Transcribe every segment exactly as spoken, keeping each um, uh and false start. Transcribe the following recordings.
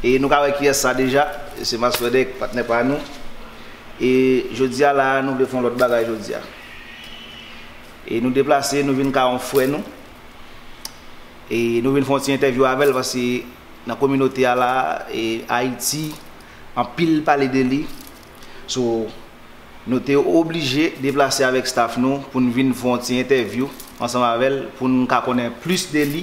E nou ka wè kiyès sa deja, se Maswedek, patnè pa nou. E jodi a la, nou vle fè yon lòt bagay jodi a. E nou deplase, nou vin ka yon frè nou. E nou vin fè yon ti entèvyou avè l, paske nan kominote a la, e Ayiti, anpil pale de li. So, nou te oblije deplase avèk staff nou pou n vin fè yon ti entèvyou ansanm avè l, pou n ka konnen plis de li,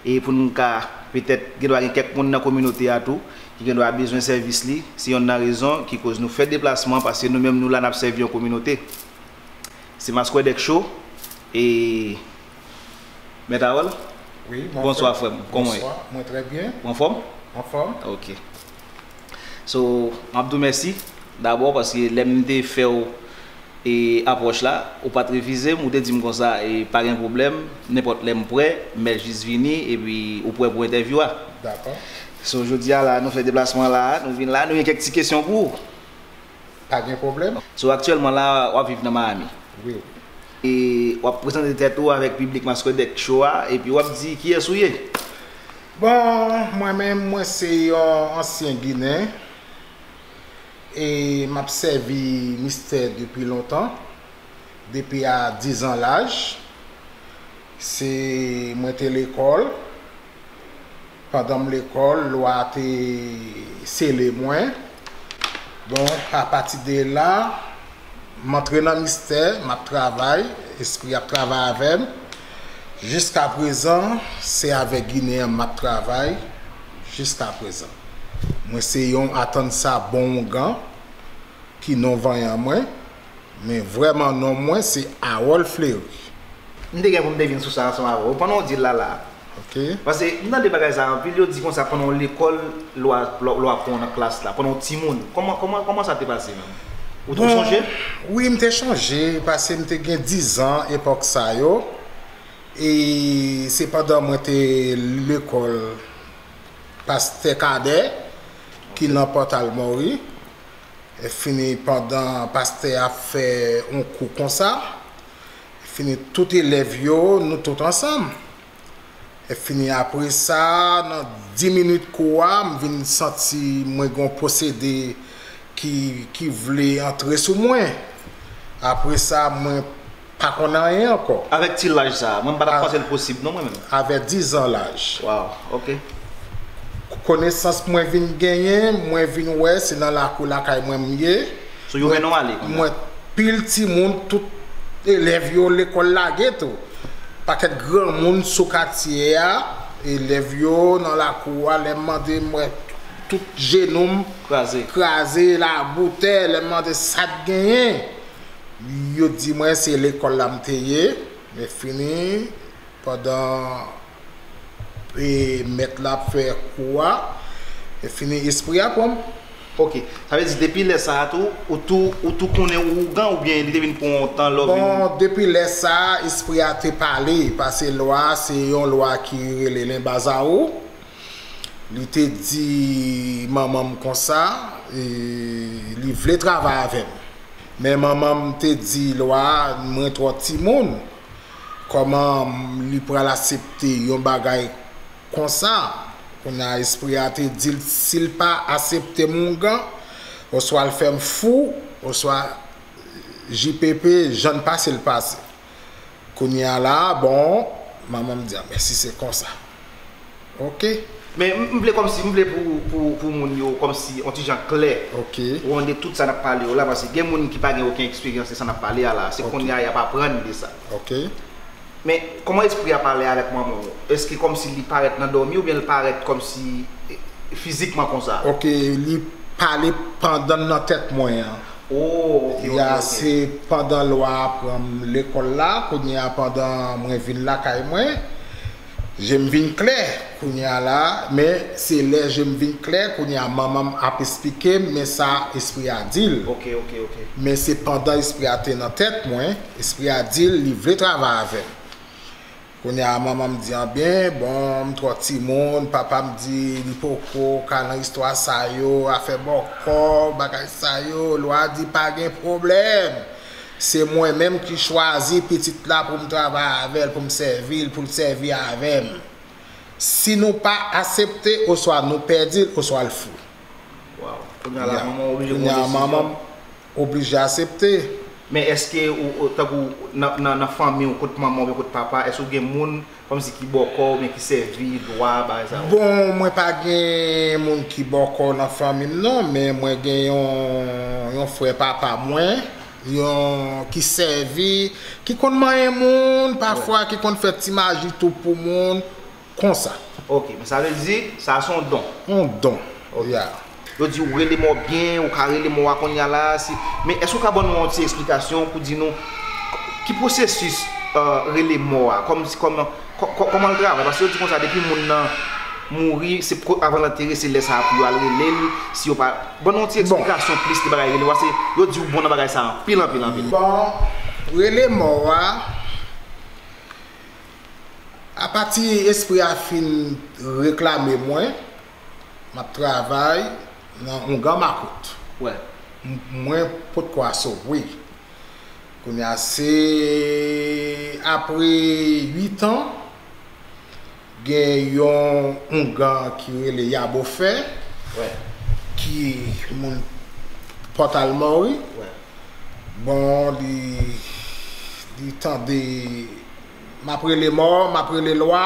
e pou n ka petèt gen dwa gen kèk moun nan kominote a tou ki gen dwa bezwen sèvis li. Se yonn nan rezon ki koz nou fè deplasman, paske nou menm nou la n ap sèvi yon kominote. Se Maskwedek Show. E Mèt Harold? Wi, mwen Bonswa, frè m. Kòman w ye? Bonswa, mwen trè byen. Ou anfòm? Anfòm. Ok. So, m ap di w mèsi dabò, paske lè m te fè w e apwòch la, ou pa t refize m, ou te di m konsa, e pa gen pwoblèm, nenpòt lè m prè, m mèt jis vini, epi ou prè pou entèvyou a. Dakò. So, jodi a la, nou fè deplasman la, nou vin la, nou gen kèk ti kesyon pou ou. Pa gen pwoblèm. So, aktyèlman la, w ap viv nan Miami. Wi, wi. E w ap prezante tèt ou avèk piblik Maskwedek Show a, epi w ap di kiyès ou ye. Bon, mwen menm, mwen se yon ansyen Ginen. E m ap sèvi mistè depi lontan, depi a diz an laj. Se, mwen te lekòl. Pandan m lekòl, lwa te sele mwen. Bon, apati de la, m antre nan mistè, m ap travay, Espri ap travay avè m. Jiska prezan, se avèk Ginen an m ap travay, jiska prezan. Mwen se yon atann sa bon ougan, ki non vanyan mwen, men vrèman non mwen se Harold Fleury. M te gen pou m te vin sou sa ansanm avè w, pandan w di l la la. Ok. Paske m tande bagay sa anpil, yo di konsa pandan w lekòl, lwa, lwa, lwa pran w nan klas la, pandan w timoun. Kòman, kòman, kòman sa te pase menm? Ou, ou Bon, sonje? Wi, m te chonje, paske m te gen diz an epòk sa yo. E se pandan mwen te lekòl pastè Kadè, ki nan Pòt Almori. E fini pandan pastè a fè yon kou konsa, e fini tout elèv yo, nou tout ansanm. E fini apre sa, nan dis minit kou a, m vin santi mwen gen yon posede ki, ki vle antre sou mwen. Apre sa, mwen pa konn anyen ankò. Avèk ti laj sa a, mwen m pa t ap A- panse l posib non, mwen menm. Avèk diz an laj. Wow, ok. Konesans mwen vin genyen, mwen vin wè se nan lakou lakay mwen m ye. So, yo mennen w ale konnya? Mwen pil timoun, tout elèv yo lekòl lage tou. Pakèt granmoun sou katye a, elèv yo nan lakou a, lè m mande m wè tout jenou m Kraze. kraze, labou tè, lè m mande sa k genyen. Yo di mwen se lekòl la m te ye, men fini pandan e mèt la ap fè kou a, e fini espri a pran m. Ok. Sa vle di depi lè sa a tou, ou tou, ou tou konnen ougan oubyen li te vin pran yon tan lè w vin Bon, depi lè sa a, espri a te pale, paske lwa a se yon lwa ki rele Lenbazawou. Li te di manman m konsa, e, li vle travay avè m. Men manman m te di lwa a, mwen twò timoun. Kòman li pral aksepte yon bagay konsa? Kounye a, espri a te di l, si l pa aksepte m ougan, oswa l fè m fou, oswa J P P, jan n pase l pase. Kounye a la, bon, manman m di, a, men si se konsa. Ok. Men m, m vle kòmsi, m vle pou, pou, pou moun yo kòmsi yon ti jan klè. Ok. Ou konn de tout sa n ap pale yo la, paske gen moun ki pa gen okenn eksperyans de sa n ap pale a la. Se Ok. kounye a y ap aprann de sa. Ok. Men, kòman espri a pale avèk manman w? Èske kòmsi li parèt nan dòmi oubyen li parèt kòmsi, e, fizikman konsa? Ok, li pale pandan l nan tèt mwen an. Oh, ok, ok, Ya, ok. se pandan lwa a pran m lekòl la, kounye a pandan mwen vin lakay mwen, je m vin klè, kounye a la, men se lè je m vin klè, kounye a manman m ap esplike m, men sa espri a di l. Ok, ok, ok. Men se pandan espri a te nan tèt mwen, espri a di l, li vle travay avè m. Kounye a, manman m di, anben, bon, m twò timoun, papa m di, li poko ka nan istwa sa yo, afè bòkò, bagay sa yo, lwa di, pa gen pwoblèm. Se mwen menm ki chwazi pitit la pou m travay avè l, pou m sèvi l, pou l sèvi avè m. Si nou pa aksepte, oswa nou pèdi l, oswa l fou. Wow. Kounye a la, manman oblije pran yon desizyon. Manman oblije aksepte. Men èske, ou, ou, tankou nan, nan, nan fanmi w, kot manman oubyen kot papa, èske w gen moun kòmsi ki bòkò oubyen ki sèvi lwa, bagay sa yo? Bon, mwen pa gen moun ki bòkò nan fanmi m non, men mwen gen yon, yon frè papa mwen, yon ki sèvi, ki konn manyen moun, pafwa ki konn fè ti maji tou pou moun, konsa. Ok, men sa vle di, sa se yon don. Yon don. Ya. Yo di w rele mò byen, ou ka rele mò a kounye a la, si, men èske w ka ban nou yon ti eksplikasyon pou di nou ki pwosesis, euh, rele mò a, kòm, kòm, kò-, kò-, kòman l travay? Paske yo di konsa, depi moun nan mouri, se avan l antere, se lè sa a pou yo al rele l, si yo pa, ban nou yon ti eksplikasyon plis de bagay rele mò a, se, yo di w bon nan bagay sa a anpil, anpil, anpil. Bon, rele mò a, apati espri a fin reklame mwen, m ap travay nan ongan makout. Wè. Mwen potko asove. Kounye a se apre uit an, gen yon ongan ki rele Yabofè, Wè. ki moun Pòt Almò wi. Wè. Bon, li, li tande, m ap rele mò, m ap rele lwa,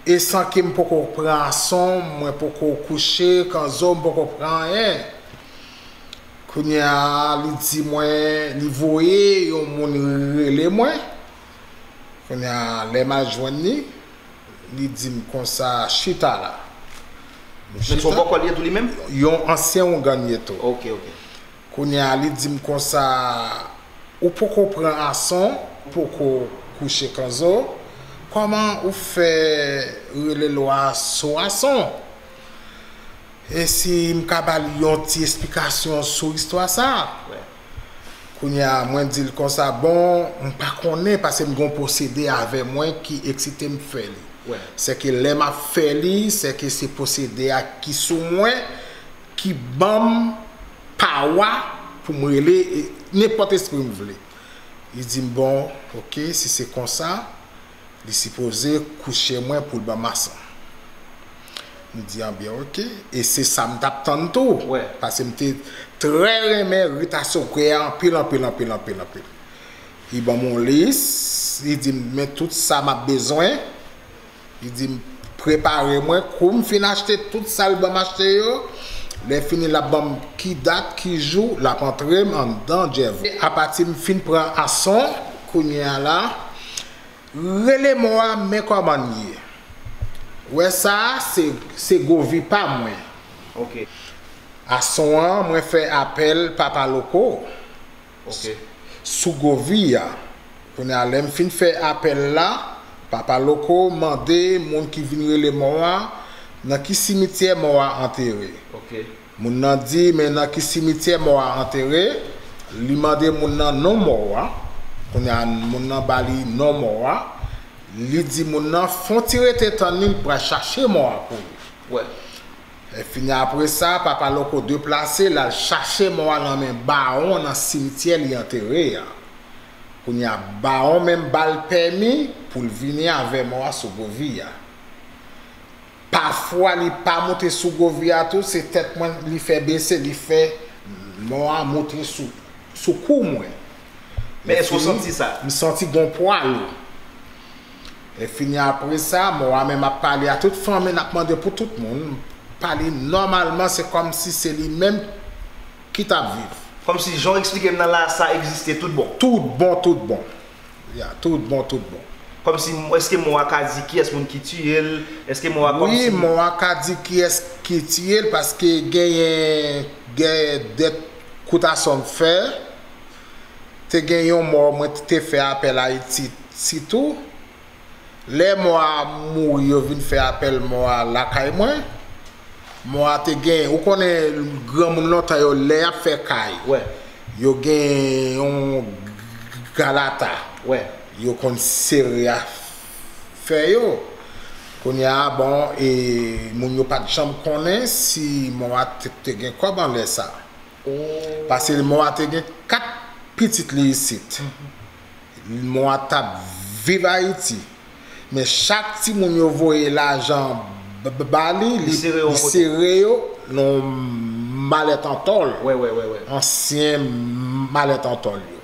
e san ke m poko pran ason, mwen poko kouche, kanzo, m poko pran anyen. Kounye a, li di mwen, li voye yon moun rele mwen. Kounye a, lè m al jwenn li, li di m konsa, chita la. M Men se yon bòkò li ye tou li menm? Yon ansyen ongan li ye tou. Ok, ok. Kounye a, li di m konsa, ou poko pran ason, ou poko kouche kanzo, kòman ou fè rele lwa sou ason? E si m ka ba l yon ti esplikasyon sou istwa sa a? Wè. Kounye a, mwen di l konsa, bon, m pa konnen, paske m gen yon pwosede avè mwen ki eksite m fè li. Wè. Sèke lè m ap fè li, sèke se pwosede a ki sou mwen, ki ban m pawa pou m rele, e, nenpòt espri m vle. Li di m, bon, ok, si se konsa, li sipoze kouche mwen pou l ban m ason. M di, anbyen, ok. E se sa m t ap tann tou. Wè. Paske m te trè renmen rit asove a anpil, anpil, anpil, anpil, anpil. Li ban m yon lis, li di m, men tout sa m ap bezwen. Li di m, prepare mwen, kou m fin achte tout sa l ban m achte yo, lè fini l ap ban m ki dat, ki jou, l ap antre m anndan djèvo. Apati m fin pran ason, kounye a la, rele mò a, men kòman l ye. Wè sa, se, se govi pa mwen. Ok. Ason an, mwen fè apèl Papa Loko. Ok. Sou govi a. Kounye a, lè m fin fè apèl la, Papa Loko mande moun ki vin rele mò a, nan ki simityè mò a antere. Ok. Moun nan di, men nan ki simityè mò a antere? Li mande moun nan non mò a. Kounye a, moun nan ba li non mò a. Li di moun nan, fè yon ti rete tann li, m pral chache mò a pou li. Wè. E fini apre sa, Papa Loko deplase, l al chache mò a nan men bawon nan simityè li antere a. Kounye a, bawon menm ba l pèmi pou l vini avè mò a sou govi a. Pafwa, li pa moute sou govi a tou, se tèt mwen li fè bese, li fè mò a moute sou, sou kou mwen. Men èske w santi sa? M santi gon pwa lou. E fini apre sa, mò a menm ap pale a tout fanmi, n ap mande pou tout moun. Pale nòmalman, se kòmsi se li menm ki t ap viv. Kòmsi jan w eksplike m nan la, sa egziste tout bon. Tout bon, tout bon. Ya, tout bon, tout bon. Kòmsi, èske mò a ka di kiyès moun ki tiye l? Èske mò a kòmsi... Wi, mò a ka di kiyès ki tiye l, paske genyen, genyen dèt kout ason m fè. Te gen yon mò mwen te fè apèl Ayiti sitou. Lè mò a mouri, yo vin fè apèl mò a lakay mwen. Mò a te gen, ou konnen granmoun lontan yo, lè y ap fè kay, Wè. yo gen yon galata. Wè. Yo konn sere a fè yo. Kounye a, bon, e moun yo pa t janm konnen si mò a te, te gen kòb anlè sa. Paske mò a te gen kat pitit li isit. Mò a t ap viv Ayiti. Men chak timoun yo voye lajan ba li, li sere yo nan malèt an tòl. Ansyen malèt an tòl yo.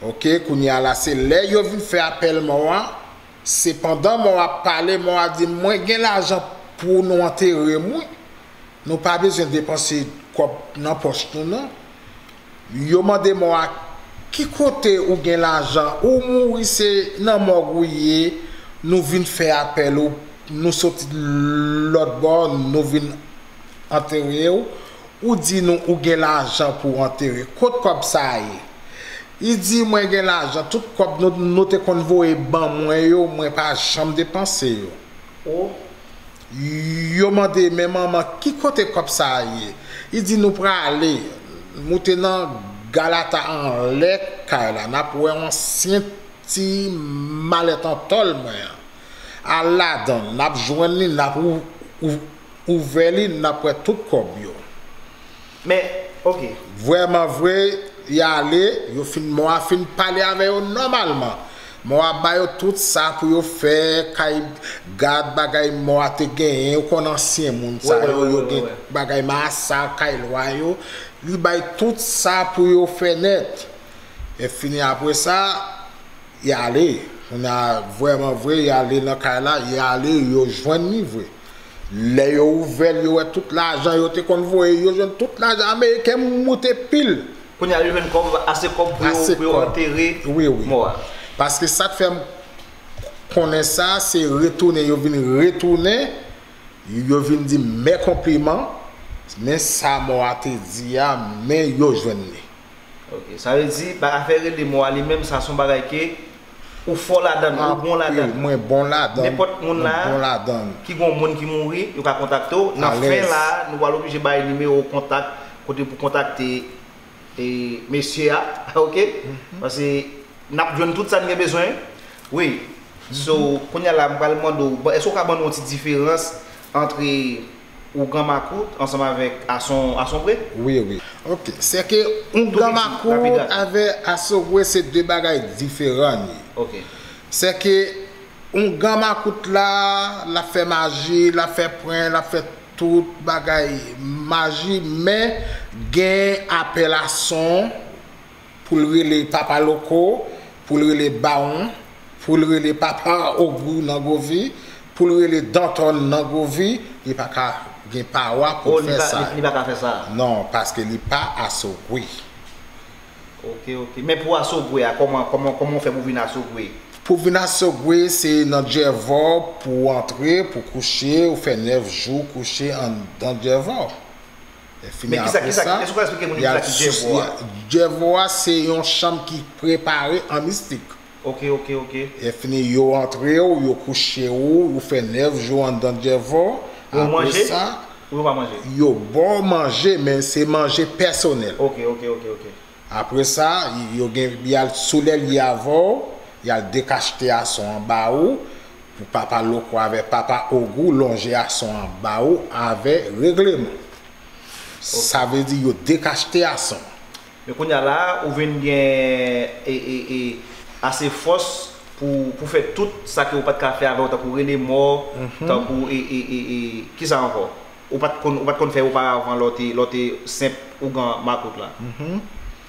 Oke, kounye a la, se lè yo vin fè apèl mò a, se pandan mò a ap pale, mò a di, "Mwen gen lajan pou nou antere m, wi. Nou pa bezwen depanse kòb nan pòch nou, non." Yo mande mò a, "Ki kote ou gen lajan? Ou mouri, se nan mòg ou ye. Nou vin fè apèl ou. Nou soti lòt bò, nou vin antere w. Ou di nou ou gen lajan pou w antere. Kot kòb sa a ye?" Li di, "Mwen gen lajan. Tout kòb nou, nou te konn voye ban mwen yo, mwen pa janm depanse yo." Yo mande, "Men manman, ki kote kòb sa a ye?" Li di, "Nou prale moute nan galata anlè kay la, n ap wè yon ansyen ti malèt an tòl mwen an. Al ladan l, n ap jwenn li, n ap ou, ou, ouvè li, n ap wè tout kòb yo." Men, oke. Vrèman vre, y ale, yo fin, mò a fin pale avè yo nòmalman. Mò a ba yo tout sa pou yo fè, kay gad bagay mò a te genyen, ou konn ansyen moun sa yo, yo gen bagay masa, kay lwa yo. Li bay tout sa pou yo fè nèt. E fini apre sa, y ale. Kounye a, vrèman vre, y ale nan kay la, y ale, yo jwenn li vre. Lè yo ouvè l, yo wè tout lajan yo te konn voye, yo jwenn tout lajan ameriken moute pil. Kounye a, yo jwenn kòb, ase kòb pou yo, pou yo antere mò a. Paske sa k fè m konnen sa, se retounen, yo vin retounen, yo vin di m mè konpliman, men sa mò a te di a, men yo jwenn li. Ok, sa vle di, ba afè rele mò a li menm, sa se yon bagay ke ou fò ladan l, ou bon ladan l. Mwen bon ladan l, nenpòt moun la, mwen bon ladan l. Ki gon moun ki mouri, yo ka kontakte w. Nan fen la, nou pral oblije bay nimewo kontak, kote pou kontakte e, mesye a, ok? Paske n ap jwenn tout sa n gen bezwen. Wi. So, kounye a la, m pral mande w, bon, èske w ka ban nou yon ti diferans ant ougan makout ansanm avèk ason, asonbre? Wi, wi. Ok. Sèke ougan makout avèk asonbre se de bagay diferan li ye. Ok. Sèke ougan makout la, l ap fè maji, l ap fè pwen, l ap fè tout bagay maji, men gen apèl ason pou l rele Papa Loko, pou l rele Bawon, pou l rele Papa Ogou nan Govi, pou l rele Dantòn nan Govi, li pa ka gen pawa pou l fè sa. Li pa ka fè sa? Non, paske li pa asogwe. Ok, ok. Men pou asogwe a, kòman, kòman, kòman w fè pou vin asogwe? Pou vin asogwe, se nan djèvò pou w antre, pou kouche, ou fè nèf jou kouche anndan djèvò. Lè fini apre sa, y a sou, y a, djèvò a se yon chanm ki prepare an mistik. Ok, ok, ok. Lè fini, yo antre w, yo kouche w, ou fè nèf jou anndan djèvò. Apre sa, yo ba w manje, men se manje pèsonèl. Ok, ok, ok, ok. Apre sa, yo gen, y al sou lè li avè w, y al dekachte ason an ba ou, pou Papa Loko avè Papa Ogou lonje ason an ba ou avè regleman. Sa vle di yo dekachte ason. Men kounye a la, ou vin gen, e, e, e, ase fòs pou, pou fè tout sa ke ou pa t ka fè avè w, tankou rele mò, tankou, e, e, e, e, kisa ankò? Ou pa t konn, ou pa t konn fè oparavan lè w te, lè w te senp ougan makout la.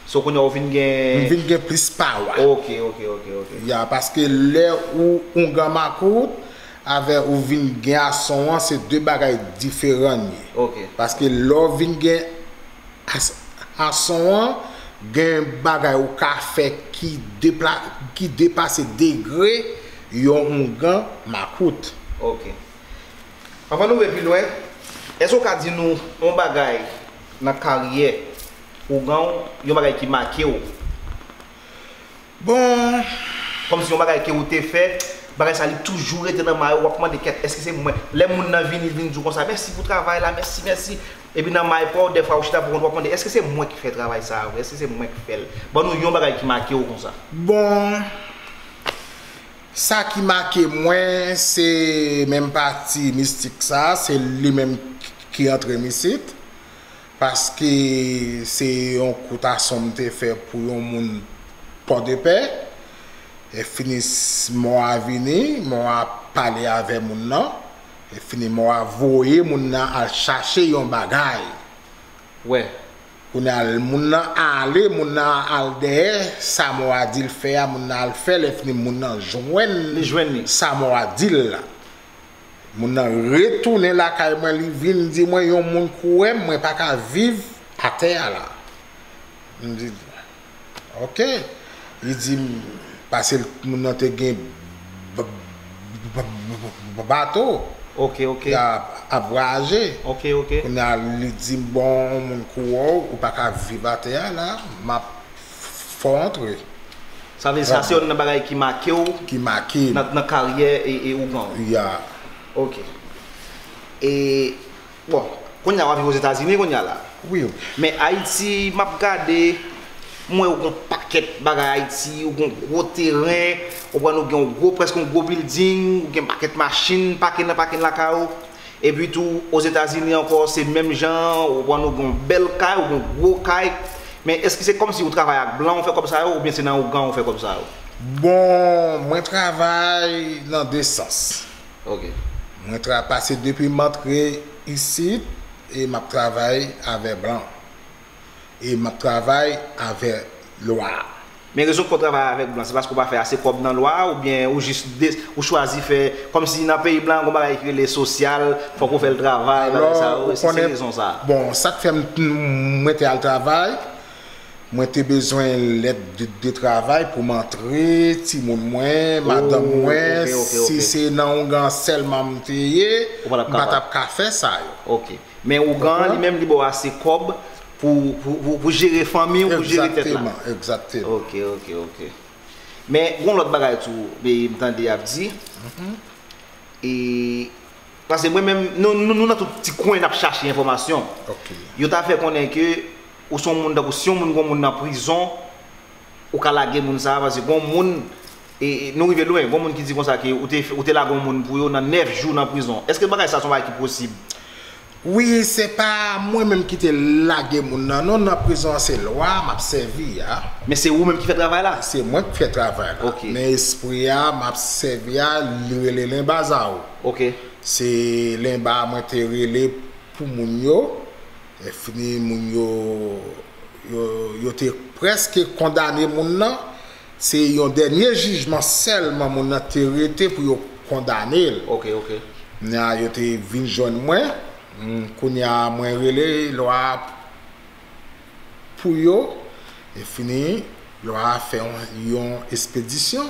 So, kounye a ou vin gen. M vin gen plis pawa. Ok, ok, ok, ok. Ya, paske lè ou ougan makout, avè ou vin gen ason an, se de bagay diferan li ye. Ok. Paske lè w vin gen as-, ason an, gen bagay ou ka fè ki depla-, ki depase degre yon ougan makout. Ok. Anvan nou rive pi lwen, èske w ka di nou yon bagay nan karyè ougan w, yon bagay ki make w? Bon. Kòmsi yon bagay ke ou te fè, bagay sa li toujou rete nan may ou, w ap mande, "Kèt, èske se mwen?" Lè moun nan vini, vin di w konsa, "Mèsi pou travay la, mèsi, mèsi." Epi nan may pa w, dèfwa ou chita pou kont ou, w ap mande, "Èske se mwen ki fè travay sa a vre? Èske se mwen ki fè l?" Ban nou yon bagay ki make w konsa. Bon. Sa ki make mwen, se menm pati mistik sa, se li menm ki antre m isit, paske se yon kout ason m te fè pou yon moun Pòdepè. E fini, mò a vini, mò a pale avè moun nan. E fini, mò a voye moun nan al chache yon bagay. Wè. Kounye a, moun nan ale, moun nan al dèyè sa mò a di l fè a, moun nan al fè l, e fini, moun nan jwenn Li jwenn li. Sa mò a di l la. Moun nan retounen lakay mwen, li vin di mwen yon moun kouwè m, mwen pa ka viv atè a la. M di, ok. Li di m, paske moun nan te gen bato. Ok, ok. Li ap vwayaje. Ok, ok. Kounye a, li di m, bon, yon moun kouwè w, ou pa ka viv atè a la, m ap fè w antre. Sa vle di sa se youn nan bagay ki make w Ki make m. Nan, nan karyè e, e ougan w. Ya. Ok. E, bon, kounye a w ap viv Ozetazini kounye a la. Wi. Men Ayiti, m ap gade, m wè ou gon pakèt bagay Ayiti, ou gon gwo teren, ou pran ou gen yon gwo, prèske yon gwo building, ou gen pakèt machin, pake nan pake lakay ou. Epi tou, Ozetazini ankò, se menm jan, ou pran ou gen yon bèl kay, ou gen yon gwo kay. Men èske se kòmsi ou travay ak blan ou fè kòb sa yo, oubyen se nan ougan ou fè kòb sa yo? Bon, mwen travay nan de sans. Ok. Mwen tra pase depi m antre isit, e m ap travay avè blan. E m ap travay avè lwa. Men rezon ki fè w travay avèk blan, se paske ou pa fè ase kòb nan lwa, oubyen ou jis de, ou chwazi fè, kòmsi nan peyi blan, gon bagay ki rele sosyal, fòk ou fè l travay, bagay sa yo, se, se rezon sa. Bon, sa k fè m, mwen te al travay, mwen te bezwen lèt de, de travay pou m antre, timoun mwen, madanm mwen, ok, ok, ok. Si se nan ougan sèlman m te ye, Ou pa t ap m pa t kapab. ap ka fè sa yo. Ok. Men ougan an li menm li ba w ase kòb pou, pou, pou, pou jere fanmi w, pou jere tèt la. Egzakteman, egzakteman. Ok, ok, ok. Men gon lòt bagay tou, men m tande y ap di. E, paske mwen menm, nou, nou, nou nan tout ti kwen n ap chache enfòmasyon. Ok. Yo ta fè konnen ke ou se yon moun tankou si yon moun gon moun nan prizon, ou ka lage moun sa a, paske gon moun, e, e, nou rive lwen, gon moun ki di konsa ke ou te, ou te lage yon moun pou yo nan nèf jou nan prizon. Èske bagay sa se yon bagay ki posib? Wi, se pa mwen menm ki te lage moun nan, non, nan prizon an se lwa m ap sèvi a. Men se ou menm ki fè travay la? Se mwen ki fè travay la. Ok. Men espri a m ap sèvi a, li rele Lenba Zao. Ok. Se Lenba mwen te rele pou moun yo. E fini moun yo, yo, yo te prèske kondane moun nan. Se yon dènye jijman sèlman moun nan te rete pou yo kondane l. Ok, ok. Kounye a yo te vin jwenn mwen. Mm, kounye a mwen rele lwa pou yo. E fini, lwa a fè yon, yon espedisyon.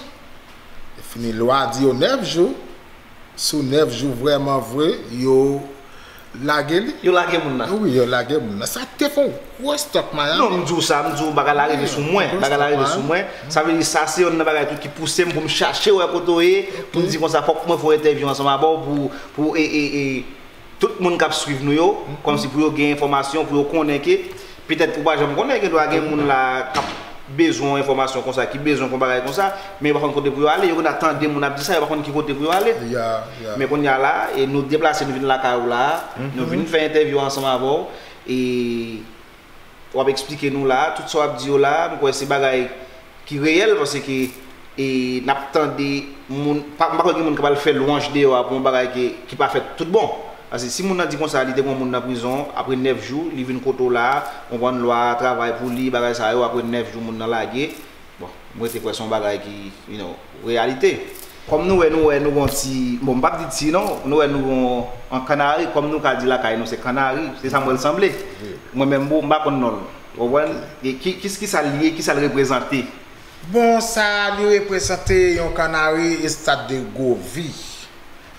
E fini, lwa a di yo nèf jou. Sou nèf jou vrèman vre, yo lage li. Yo lage moun nan. Wi, yo lage moun nan. Sa te fè yon gwo stòk maya. Non, m di w sa, m di w bagay la rive sou mwen. Bagay la rive sou mwen. Sa vle di sa se youn nan bagay tou ki pouse m pou m chache wè kote w ye, pou m di konsa fòk mwen fè yon entèvyou ansanm avè w pou, pou, e, e, e, tout moun k ap swiv nou yo, kòmsi pou yo gen enfòmasyon, pou yo konnen ke, petèt ou pa janm konnen, gendwa gen moun la k ap bezwen yon enfòmasyon konsa, ki bezwen yon bagay konsa, men yo pa konn kote pou yo ale, yo gendwa tande moun ap di sa, yo pa konn ki kote pou yo ale. Ya, ya. Men kounye a la, e nou deplase, nou vin lakay ou la, nou vin fè entèvyou ansanm avè w, e w ap eksplike nou la, tout sa w ap di yo la, m kwè se bagay ki reyèl, paske, e, n ap tande moun, pa, m pa kwè gen moun k ap al fè lwanj deyò a pou yon bagay ki, ki pa fèt tout bon. Paske si moun nan di konsa, li te gon moun nan prizon, apre nèf jou, li vin kote w la, konprann lwa a travay pou li, bagay sa yo, apre nèf jou moun nan lage. Bon, m rete kwè se yon bagay ki, you know, reyalite. Kòm nou wè, nou wè, nou gon ti, bon, m p ap di ti non, nou wè nou gon an kanari, kòm nou ka di lakay nou se kanari, se sa m wè l sanble. Mwen menm, bon, m pa konn non l. Ou konprann? E ki, ki, ki sa l ye, ki sa l reprezante? Bon, sa li reprezante yon kanari, estad de gwo vi.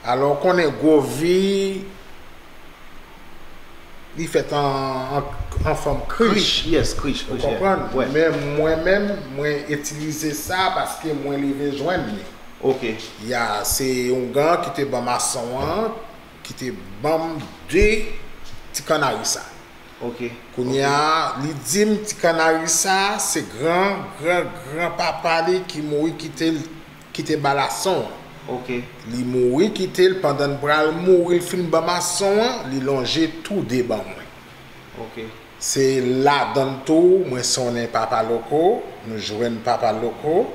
Alò, ou konnen gwo vi, li fèt an, an, an fòm krich. Krich, yes, krich, Ou krich, yeah. Konprann? Wè. Men mwen menm, mwen itilize sa paske mwen rive jwenn li. Ok. Ya, se yon ougan ki te ban mason an, ki te ban m de ti kanari sa. Ok. Kounye a, li di m ti kanari sa, se gran, gran, gran papa li ki mouri kite l, kite balason an. Ok. Li mouri kite l pandan l pral mouri, l fin ban mason an, li lonje tou de ban mwen. Ok. Se ladan l tou, mwen sonnen Papa Loko, nou jwenn Papa Loko.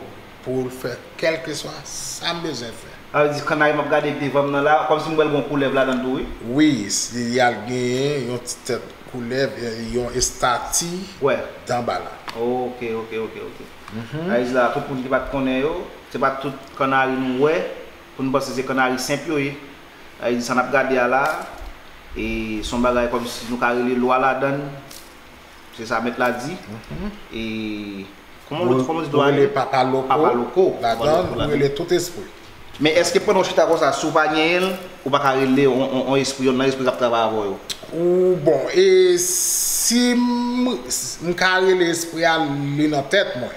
pou l fè kèlkeswa sa m bezwen fè. Sa vle di kannari m ap gade devan m nan la, kòmsi m wè l gen yon koulèv ladan l tou wi. Wi, s- li al genyen yon ti tèt koulèv, e, yon estati Wè. Danba la. Ok, ok, ok, ok. Sa vle di la, tout moun ki pa t konnen yo, se pa tout kannari nou wè, pou nou panse se kannari senp yo ye. Sa vle di sa n ap gade a la, e se yon bagay kòmsi nou ka rele lwa ladan l, se sa mèt la di. E Kòman w di, kòman w di dwa rele? Papa Loko. Papa Loko. Ladan, ou rele tout espri. Men èske pandan w chita konsa, si w pa genyen l, ou pa ka rele yon, yon, yon espri, yon nan espri k ap travay avè w yo? Ou bon, e si m, m ka rele espri a, li nan tèt mwen.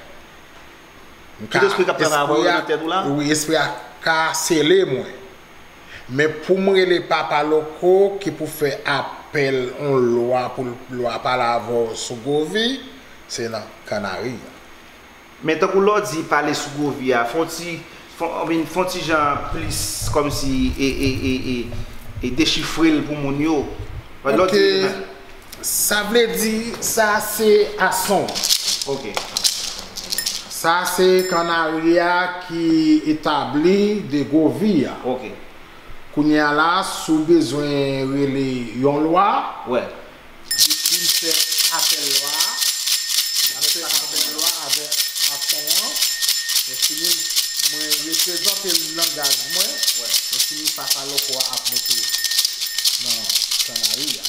Tout espri k ap travay avè w yo nan tèt ou la? Wi, espri a ka sele mwen. Men pou m rele Papa Loko ki pou fè apèl on lwa pou lwa pale avè w sou Govi, se nan kannari a. Men tankou lè w di pale sou Govi a, fè w ti, fè w, I mean, fè w ti jan plis kòmsi e, e, e, e, e dechifre l pou moun yo. Lè w di. Ok. Sa vle di sa se ason. Ok. Sa se kannari a ki etabli de Govi a. Ok. Kounye a la, si w bezwen rele yon lwa, Wè. Depi m fè apèl lwa a, m fè apèl lwa avè ason an, lè fini mwen reprezante langaj mwen, lè fini Papa Loko a ap monte nan kannari a.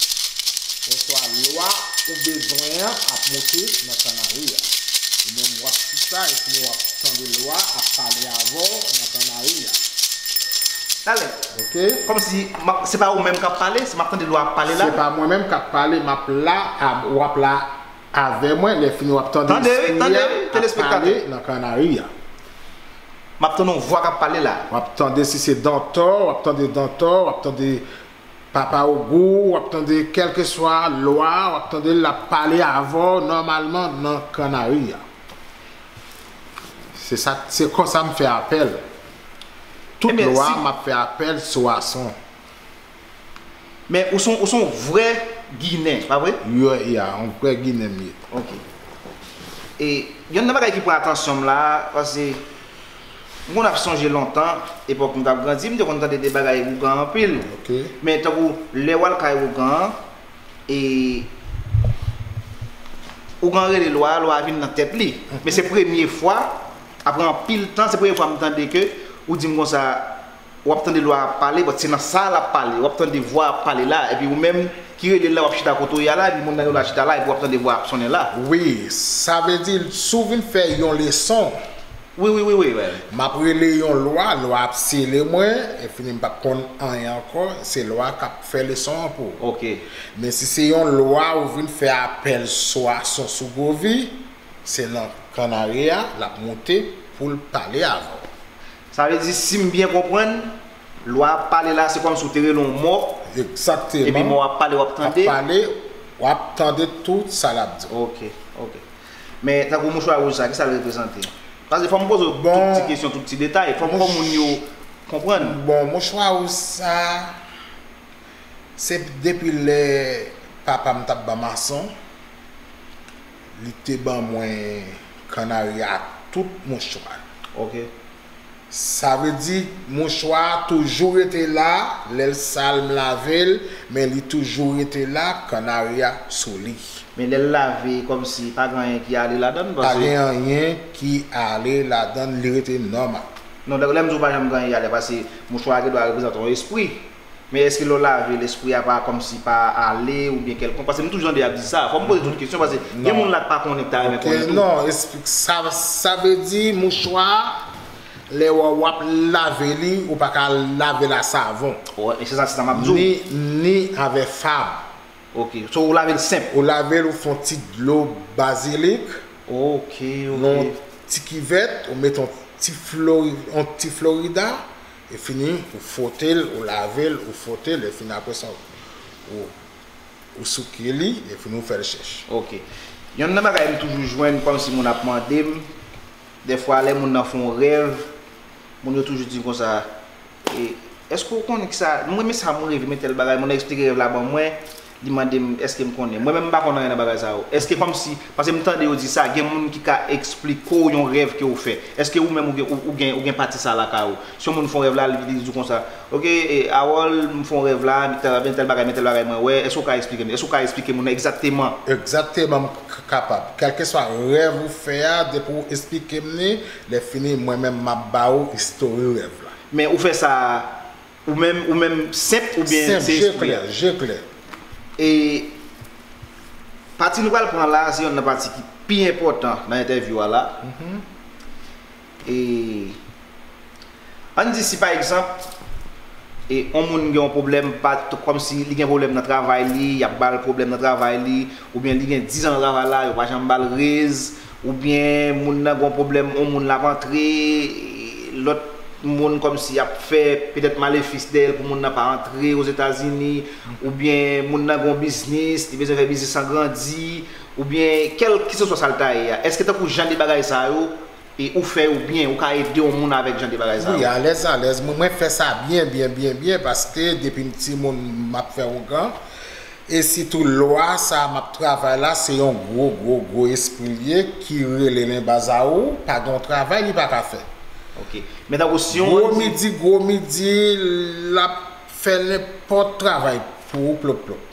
Oswa lwa ou bezwen an ap monte nan kannari a. Ou menm w ap chita, lè fini w ap tande lwa ap pale avè w nan kannari a. Talè. Ok. Kòmsi m ap- se pa ou menm k ap pale, se m ap tande lwa ap pale la. Se pa mwen menm k ap pale, m ap la, a- w ap la avè mwen, lè fini w ap tande Tande wi, espri tande a wi, ap telespektatè. Pale nan kannari a. M ap tande yon vwa k ap pale la. W ap tande si se Dantò, w ap tande Dantò, w ap tande Papa Ogou, w ap tande kèlkeswa lwa, w ap tande l ap pale avè w nòmalman nan kannari a. Se sa, se konsa m fè apèl. Tout Ebyen, lwa, si m ap fè apèl sou ason. Men ou se yon, ou se yon vrè Ginen, pa vre? Yo, ya, yon vrè Ginen m ye. Ok. E yonn nan bagay ki pran atansyon m la, paske m konn ap sonje lontan, epòk m t ap grandi, m te konn tande de bagay ougan anpil. Ok. Men tankou lè w al kay ougan an, e ougan rele lwa a, lwa a vin nan tèt li. Men se premye fwa, apre anpil tan, se premye fwa m tande ke ou di m konsa, w ap tande lwa a ap pale, but se nan sa l ap pale, w ap tande vwa ap pale la, epi ou menm ki rele l la, w ap chita kote w ye a la, epi moun nan yo la chita la, epi w ap tande vwa ap sonnen la. Wi, sa vle di, si w vin fè yon leson, Wi, wi, wi, wi, wi. M ap rele yon lwa, lwa ap sele mwen, e fini m p ap konn anyen ankò, se lwa k ap fè leson an pou ou. Ok. Men si se yon lwa ou vin fè apèl sou ason sou Govi, se nan kannari a l ap moute pou l pale avè w. Sa vle di, si m byen konprann, lwa ap pale la, se kòmsi w te rele yon mò, Egzakteman. Epi mò ap pale, w ap tande. Ap pale, w ap tande tout sa l ap di w. Ok, ok. Men tankou mouchwa wouj sa, kisa l reprezante? Paske fò m poze w tout ti kesyon, tout ti detay. Fò m fè moun yo konprann. Bon, mouchwa wouj sa, se depi lè papa m t ap ban mason, li te ban mwen kannari a tout mouchwa. Ok. Sa vle di, mouchwa a toujou rete la, lè l sal m lave l, men li toujou rete la, kannari a sou li. Men lè l lave, kòmsi pa gen anyen ki ale ladan l, paske. Pa gen anyen ki ale ladan l, li rete nòmal. Non, lè, lè m di w pa janm gen anyen ki ale, paske mouchwa a gendwa reprezante yon espri. Men èske lè w lave l, espri a pa kòmsi pa ale oubyen kèlkonk? Paske m toujou tande y ap di sa. Fò m poze tout kesyon, paske gen moun la k pa konnen, k ta renmen konnen tou. Ok, non, espli- sa, sa vle di mouchwa a, lè w, w ap lave li, ou pa ka lave l a savon. Wi, e se sa, se sa m ap di w. Ni, ni avè fab. Ok. So, ou lave l senp? Ou lave l, ou fè yon ti dlo bazilik. Ok, ok. Nan yon ti kivèt, ou met yon ti flori, yon ti florida, e fini, ou fwote l, ou lave l, ou fwote l, e fini apre sa, ou, ou souke li, e fini, ou fè l chèch. Ok. Yonn nan bagay m toujou jwenn, kòmsi moun ap mande m, dèfwa, lè moun nan fè yon rèv, moun yo toujou di m konsa, E, èske w konnen kisa, m renmen sa, mwen reve men tèl bagay, moun nan eksplike rèv la ban mwen, Li mande m èske m konnen. Mwen menm m pa konn anyen nan bagay sa yo. Èske kòmsi, paske m tande yo di sa, gen moun ki ka eksplike w yon rèv ke w fè. Èske ou menm ou gen, ou, ou gen, ou gen pati sa lakay ou? Si yon moun fè yon rèv la, li, li di w konsa, oke, e, Harold, m fè yon rèv la, men tèl, men tèl bagay, men tèl bagay mwen wè, èske w ka eksplike m? Èske w ka eksplike moun nan egzakteman? Egzakteman, m k-, kapab. Kèlkeswa rèv ou fè a, depi w eksplike m li, lè fini, mwen menm m ap ba ou istori rèv la. Men ou fè sa ou menm, ou menm senp oubyen Senp, se je klè, je klè. E pati nou pral pran la, se yonn nan pati ki pi enpòtan nan entèvyou a la. E ann di si pa egzanp, e yon moun gen yon pwoblèm, pa t-, kòmsi li gen pwoblèm nan travay li, y ap ba l pwoblèm nan travay li, oubyen li gen diz an nan travay la, yo pa janm ba l rez, oubyen moun nan gen yon pwoblèm, yon moun l ap antre, lòt moun kòmsi ap fè petèt malefis dèyè l pou moun nan pa antre Ozetazini, oubyen moun nan gen yon biznis, li bezwen fè biznis lan grandi, oubyen kèlkeswa sa l ta ye a. Èske tankou jan de bagay sa yo, e ou fè yo byen, ou ka ede yon moun avèk jan de bagay sa yo? Wi, alèz, alèz. Mwen, mwen fè sa byen, byen, byen, byen, paske depi m timoun, m ap fè ougan. E sitou lwa sa a m ap travay la, se yon gwo, gwo, gwo espri l ye ki rele Lenbazawou, pa gen yon travay li pa ka fè. Ok. Men tankou si yon Gwo moun di midi, gwo midi, l ap fè nenpòt travay pou ou, plop, plop.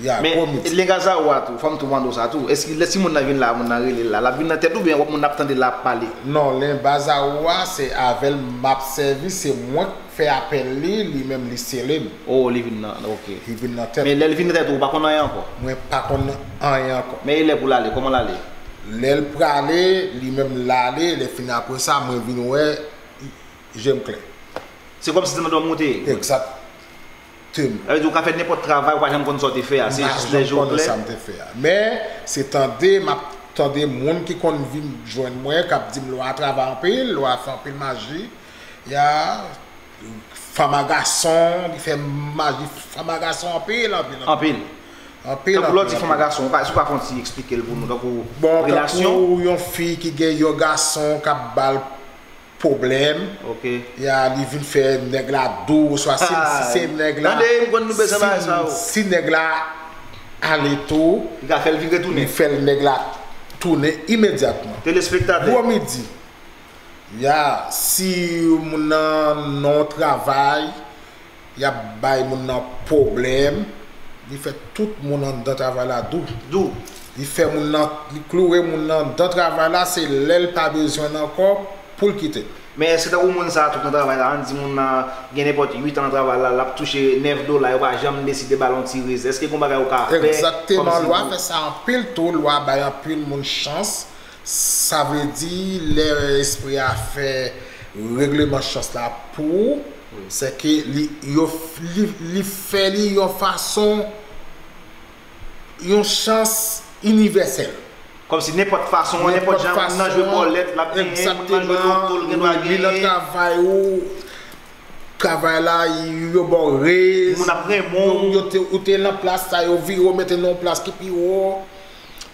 Ya, Men gwo midi. Lenbazawou a tou, fò m tou mande w sa tou. Èske lè si moun nan vin la, moun nan rele l la, l ap vin nan tèt ou oubyen moun nan ap tande l la ap pale? Non, Lenbazawou a, se avè l m ap sèvi, se mwen fè apèl li, li menm li sele m. Oh, li vin nan, ok. Li vin nan tèt. Men lè l vin nan tèt ou, ou pa konn anyen ankò? Mwen pa konn anyen ankò. Men e lè pou l ale, kòman l ale? Lè l prale, li menm l ale, lè fini apre sa, mwen vin wè, je m klè. Se kòmsi se nan dòmi w te ye? Egzakteman. Sa vle di ou ka fè nenpòt travay, ou pa janm konn sa w te fè a, se jis lè je w klè. Sa m te fè a. Men, se tande, m ap tande moun ki konn vin jwenn mwen, k ap di m lwa travay anpil, lwa fè anpil maji. Ya, fanm a gason, li fè maji fanm a gason anpil, anpil, anpil. Anpil. Anpil, Tankou lè w di anpil, fanm a gason, ou ka, si w ka fè yon ti eksplike l pou nou, tankou Bon, relasyon. Tankou yon fi ki gen yon gason k ap ba l pwoblèm, Ok. ya, li vin fè nèg la dou, oswa si, si se nèg la, Tande, m konn nou bezwen bagay sa yo. Si nèg la ale tou, Li ka fè l vin retounen. Li fè l nèg la tounen imedyatman. Telespektatè. Gwo midi. Ya, si moun nan nan yon travay, y ap bay moun nan pwoblèm, li fè tout moun anndan travay la dou. Dou. Li fè moun nan, li kloure moun nan anndan travay la, se lè l pa bezwen l ankò pou l kite l. Men èske tankou moun sa a tout nan travay la, ann di moun nan gen nenpòt uit an nan travay la, l ap touche nèf dola, yo pa janm deside ba l yon ti rez, èske gon bagay ou ka fè? Egzakteman, lwa fè sa anpil tou, lwa bay anpil moun chans. Sa vle di, lè espri a fè regleman chans la pou ou, se ke li, yo, li, li fè li yon fason, yon chans inivèsèl. Kòmsi nenpòt fason, nenpòt jan, moun nan jwe bòlèt, l ap genyen, moun nan jwe loto, l gen dwa genyen. Li nan travay ou, travay la, yo ba w rez. Moun ap renmen w. Yo, yo te, ou te nan plas sa, yo vire w mete nan yon plas ki pi wo.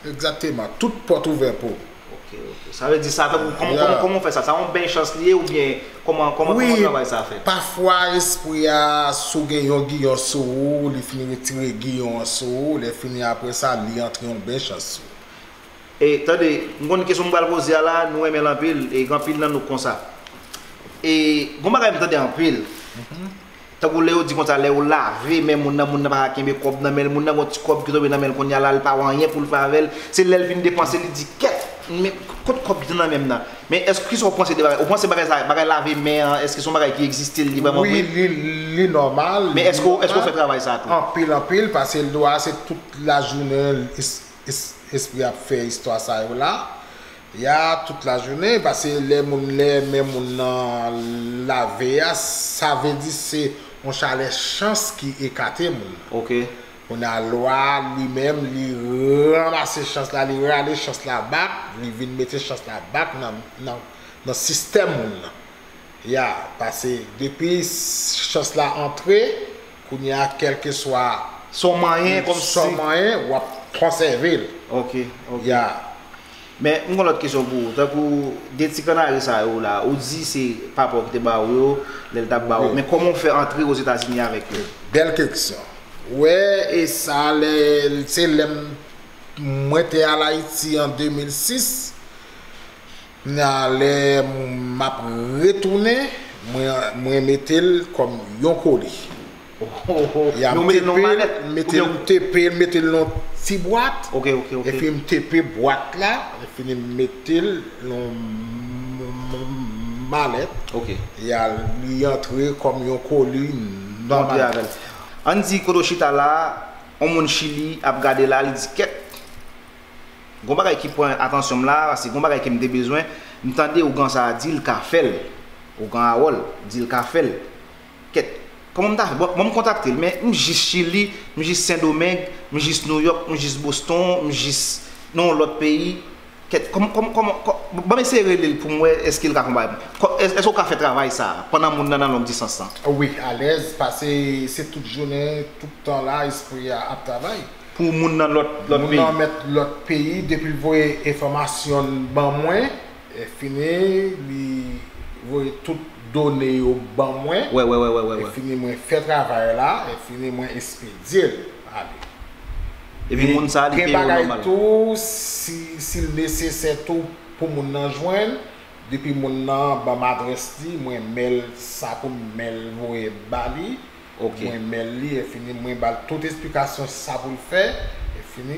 Egzakteman. Tout pòt ouvè pou ou. Ok, ok. Sa vle di sa, tankou, kòman, kòman, kòman w fè sa? Sa yon ben chans li ye oubyen kòman, kòman, kòman travay sa fèt? Pafwa, espri a, si w gen yon giyon sou ou, li fin retire giyon an sou ou, lè fini apre sa, li antre yon ben chans sou ou. E, tande, m konn kesyon m pral poze a la, nou renmen l anpil, e gen anpil nan nou k konsa. E, gon bagay m tande anpil. Tankou lè yo di konsa, lè ou lave men moun nan, moun nan pa ka kenbe kòb nan men l, moun nan gon ti kòb ki tonbe nan men l kounye a la, l pa wè anyen pou l fè avè l, se lè l fin depanse, li di, kèt, men kot kòb ki te nan men m nan? Men èske, kisa w panse de bagay? Ou panse bagay sa, bagay lave men an, èske se yon bagay ki egziste, li vrèman vre? Wi, li, li nòmal. Men èske, èske w fè travay sa tou? Anpil, anpil, paske lwa se tout lajounen, es-, es-, espri ap fè istwa sa yo la. Ya tout lajounen, paske lè moun, lè men moun nan lave a, sa vle di se yon chalè chans ki ekate moun nan. Ok. Kounye a lwa li menm, li ranmase chans la, li rale chans la back, li vin mete chans la back nan, nan, nan sistèm moun nan. Ya, paske depi chans la antre, kounye a, kèlkeswa sa w manyen, kòmsi sa w manyen, w ap konsève l. Ok, ok. Ya. Men, m gon lòt kesyon pou ou. Tankou de ti kannari sa yo la, ou di se papa w ki te ba ou yo, lè l t ap ba ou. Wi. Men kòman w fè antre Ozetazini avèk yo? Bèl kesyon. Wè, e sa lè, se lè m, mwen te al Ayiti an de mil sis. Nan lè m ap retounen, mwen, mwen mete l kòm yon koli. Ya, m tepe l, mete l, m tepe l, mete l nan ti bwat. Ok, ok, ok. Epi m tepe bwat la, epi m mete l nan m-, m-, malèt. Ok. Ya, li antre kòm yon koli nòmal. Ann di kote w chita la, yon moun Chili ap gade la, li di kèt. Gon bagay ki pran atansyon m la, paske gon bagay ke m te bezwen, m tande ougan sa a di l ka fè l. Ougan Harold di l ka fè l. Kèt, kòman m ta fè? Bon, bon, m kontakte l, men m jis Chili, m jis Sendomeng, m jis Nouyòk, m jis Boston, m jis nan yon lòt peyi. Kèt, kòman, kòman, kòman, kò-, ban m eseye rele l pou m wè èske l ka fè yon bagay pou mwen. Kò-, èske w ka fè travay sa a pandan moun nan nan long distans lan? Wi, alèz, pase se tout jounen, tout tan la, espri a ap travay. Pou moun nan lòt, lòt peyi. Moun nan mèt lòt peyi, depi l voye enfòmasyon l ban mwen, e fini, li voye tout done yo ban mwen. Wè, wè, wè, wè, wè, wè. E fini, mwen fè travay la, e fini, mwen espedye l ale. Epi moun sa a, li peye w nòmal. Gen bagay tou, si, si l nesesè tou pou moun nan jwenn, depi moun nan ban m adrès li, mwen mèl sa pou m mèl voye ba li. Ok. Mwen mèl li, e fini, mwen ba l tout esplikasyon sa pou l fè, e fini.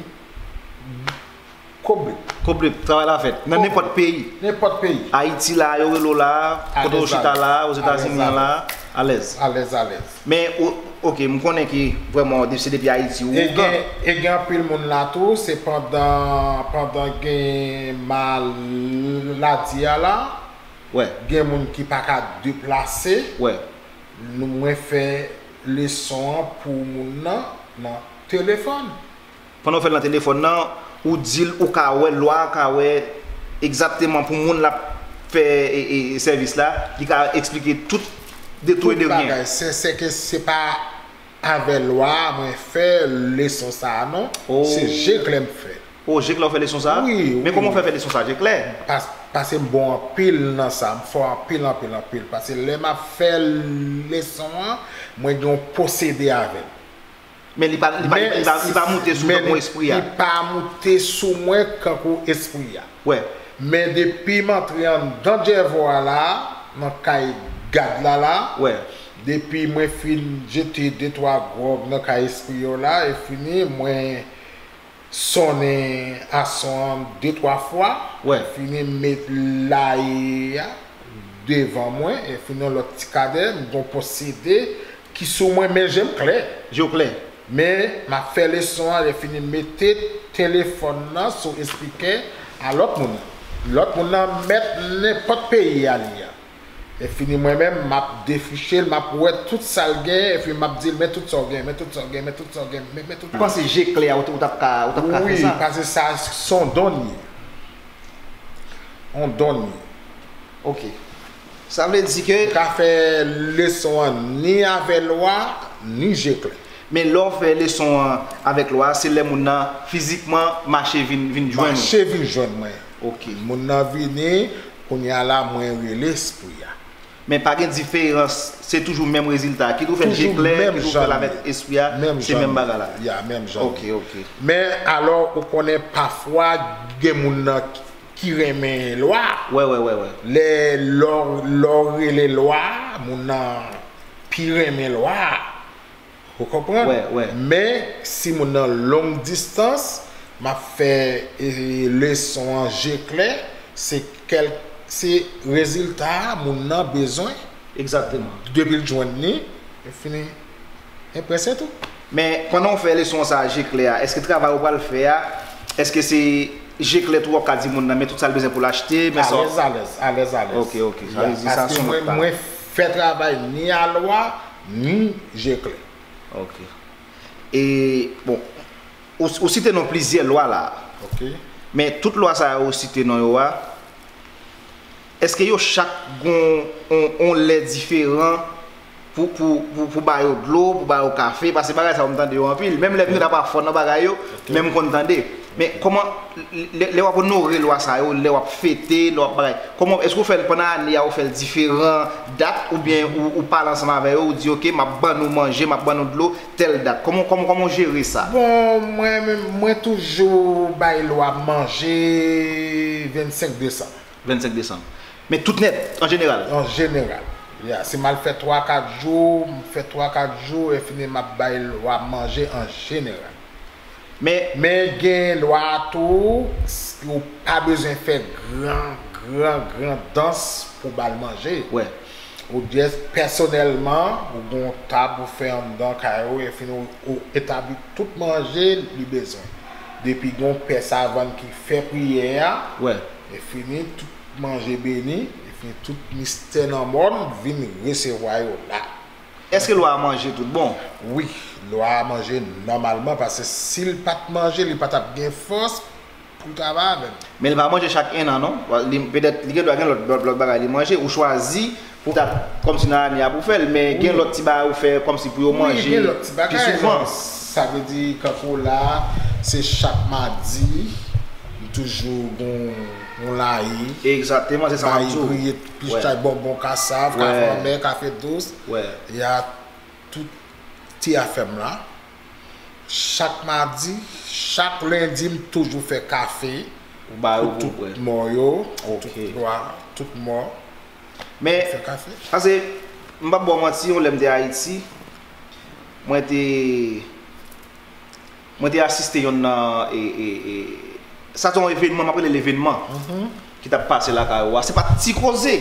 Kobrit. Kobrit, travay la fèt. Nan nenpòt peyi. Nenpòt peyi. Ayiti la, yo rele w la, kote w chita la, Ozetazini an la, alèz. Alèz, alèz. Men, o-, ok, m konnen ke vrèman, de-, se depi Ayiti ou gen, e gen anpil moun la tou, se pandan, pandan gen maladi a la, wè, gen moun ki pa ka deplase. Wè. Nou, mwen fè leson an pou moun nan, nan telefòn. Pandan w fè l nan telefòn nan, ou di l ou ka wè, lwa a ka wè egzakteman pou moun l ap fè, e, e, sèvis la, li ka eksplike tout de tou e de ryen. Tout bagay. Se, se ke se pa avè lwa a mwen fè leson sa a non. Se je klè m fè. O, je klè w fè leson sa a? Wi, wi. Men kòman w fè fè leson sa a, je klè? Pas-, pase m bon anpil nan sa, m fò anpil, anpil, anpil. Pase lè m ap fè leson an, mwen gen yon posede avè l. Men li pa, li pa, li pa, li pa moute sou tankou espri a. Li pa moute sou mwen kankou espri a. Wè. Men depi m antre anndan djèvò a la, nan kay gad la la, wè, depi mwen fin jete de twa gwòg nan kay espri yo la, e fini, mwen sonnen ason an de twa fwa, wè, fini met laye a devan mwen, e fini yon lòt ti kadè, m gon posede ki sou mwen, men je m klè. Je w klè. Men, m ap fè leson an, lè fini mete telefòn nan sou espikè a lòt moun nan. Lòt moun nan mèt nenpòt peyi a li a. E fini mwen menm, m ap defriche l, m ap wè tout sa l gen, epi m ap di l, men tout sa w gen, men tout sa w gen, men tout sa w gen, men, men tout. Ou panse je klè a, ou t-, ou t ap ka, ou t ap ka fè sa? Wi, paske sa, se yon don li ye. Yon don li ye. Ok. Sa vle di ke. Ou ka fè leson an ni avè lwa, ni je klè. Men lè w fè leson an avèk lwa, se lè moun nan fizikman mache vin, vin jwenn ou. Mache vin jwenn mwen. Ok. Moun nan vini, kounye a la, mwen rele espri a. Men pa gen diferans, se toujou menm rezilta. Kit ou fè l je klè, kit ou fè l avèk espri a, se menm bagay la. Ya, menm jan. Ok, ok. Men alò, ou konnen pafwa, gen moun nan ki, ki renmen lwa. Wè, wè, wè, wè. Lè, lè w, lè w rele lwa, moun nan pi renmen lwa. Ou konprann? Wè, wè. Men, si moun nan long distans, m ap fè, e, leson an je klè, se kèl, se rezilta a moun nan bezwen. Egzakteman. Depi l jwenn li, e fini. E prese tou. Men, pandan w fè leson sa a je klè a, èske travay ou pral fè a, èske se je klè tou w ap ka di moun nan, men tout sa l bezwen pou l achte, men sa w. Alèz, alèz, alèz, alèz. Ok, ok. Sa vle di sa se yon lòt pa. Paske mwen, mwen fè travay ni a lwa, ni je klè. Ok. E, bon, ou, ou site non plizyè lwa la. Ok. Men tout lwa sa yo ou site non yo a, èske yo chak gon on, on lè diferan pou, pou, pou, pou ba yo dlo, pou ba yo kafe? Paske bagay sa yo m tande yo anpil. Menm lè m t ap fò nan bagay yo, ok, men m konn tande. Men kòman, lè, lè w ap onore lwa sa yo, lè w ap fete, lè w ap bagay, kòman, èske w fè l pandan ane a, ou fè l diferan dat, oubyen ou, ou pale ansanm avè yo, ou di, "Oke, m ap ban nou manje, m ap ban nou dlo, tèl dat." Kòman, kòman, kòman w jere sa? Bon, mwen menm, mwen toujou bay lwa manje vennsenk desanm. Vennsenk desanm. Men tout nèt, an jeneral? An jeneral. Ya, si m al fè twa, kat jou, m fè twa, kat jou, e fini m ap bay lwa manje an jeneral. Men Men gen lwa tou, s- ou pa bezwen fè gran, gran, gran dans pou ba l manje. Wè. Ou jis pèsonèlman, ou gen yon tab ou fè anndan kay ou, e fini ou, ou etabli tout manje li bezwen. Depi gen yon pè savann ki fè priyè a, Wè. e fini tout manje beni, e fini tout mistè nan mòn vin resevwa yo la. Èske lwa a manje tout bon? Wi, lwa a manje nòmalman, paske si l pa t manje, li pa t ap gen fòs pou l travay avè m. Men li pa manje chak ennan, non? Li, petèt, li gen dwa gen lòt, lòt, lòt bagay li manje, ou chwazi pou dat, kòmsi nan ane a pou fè l, men gen Wi. lòt ti bagay ou fè kòmsi pou yo Wi, manje gen lòt ti pi bagay, souvan. Sa vle di, kankou la, se chak madi, m toujou gon, gon layi. Egzakteman, se sa m ap Layi di w. griye, Wè. pichay, bonbon, kasav, Wè. kafe anmè, kafe dous. Wè. Ya tout ti afè m la. Chak madi, chak lendi, m toujou fè kafe Ou ba yo pou pou tout wè. mò yo, Ok. tout lwa, tout mò. Men, Fè kafe. pase, m p ap ba w manti, yon lè m te Ayiti, mwen te, mwen te asiste yonn nan, e, e, e, sa te yon evènman, m ap rele l evènman, Mhm. ki t ap pase lakay ou a. Se pa t ti koze.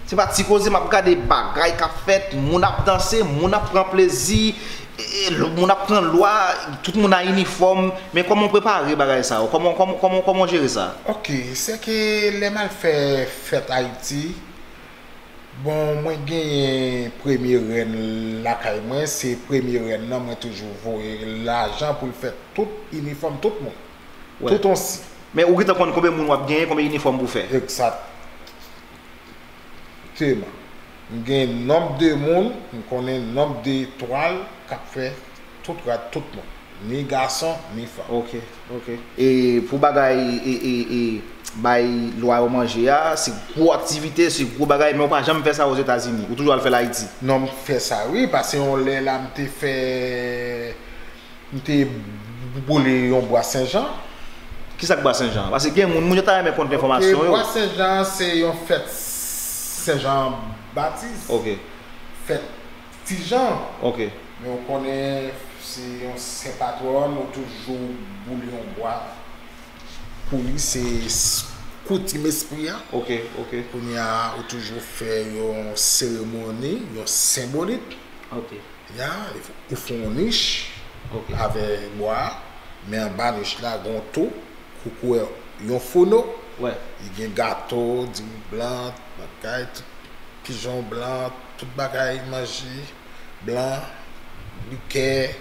Se pa t ti koze, m ap gade bagay k ap fèt, moun ap danse, moun ap pran plezi, e, e, moun ap pran lwa, tout moun a inifòm. Men kòman w prepare bagay sa yo? Kòman, kòman, kòman, kòman w jere sa? Ok, se ke lè m al fè fèt Ayiti, bon, mwen genyen premye rèn lakay mwen, se premye rèn nan mwen toujou voye lajan pou l fè tout inifòm tout moun. Wè. Tout on si. Men ou gentan konn konbyen moun w ap genyen, konbyen inifòm pou fè? Egzat. Teman. M gen nonb de moun, m konnen nonb de etwal k ap fè tout rad tout moun. Ni gason, ni fanm. Ok, ok. E pou bagay, e, e, e, bay lwa yo manje a, se gwo aktivite, se gwo bagay, men ou pa janm fè sa Ozetazini. Ou toujou al fè l Ayiti. Non, m fè sa wi, paske yon lè la m te fè M te boule yon bwa Senjan. Kisa k bwa Senjan? Pase gen moun, moun yo ta renmen konn enfòmasyon yo. Bwa Senjan se yon fèt Senjan Batis. Ok. Fèt Tijan. Ok. Men ou konnen se yon sen patwòn, ou toujou boule yon bwa pou li, se s- koutim espri a. Ok, ok. Kounye a, ou toujou fè yon seremoni, yon senbolik. Ok. Ya, ou fè yon nich Ok. avè bwa, men anba nich la, gon tou, koukou yon founo, Wè. li gen gato, diri blan, bagay, tout pijon blan, tout bagay manje blan, likè,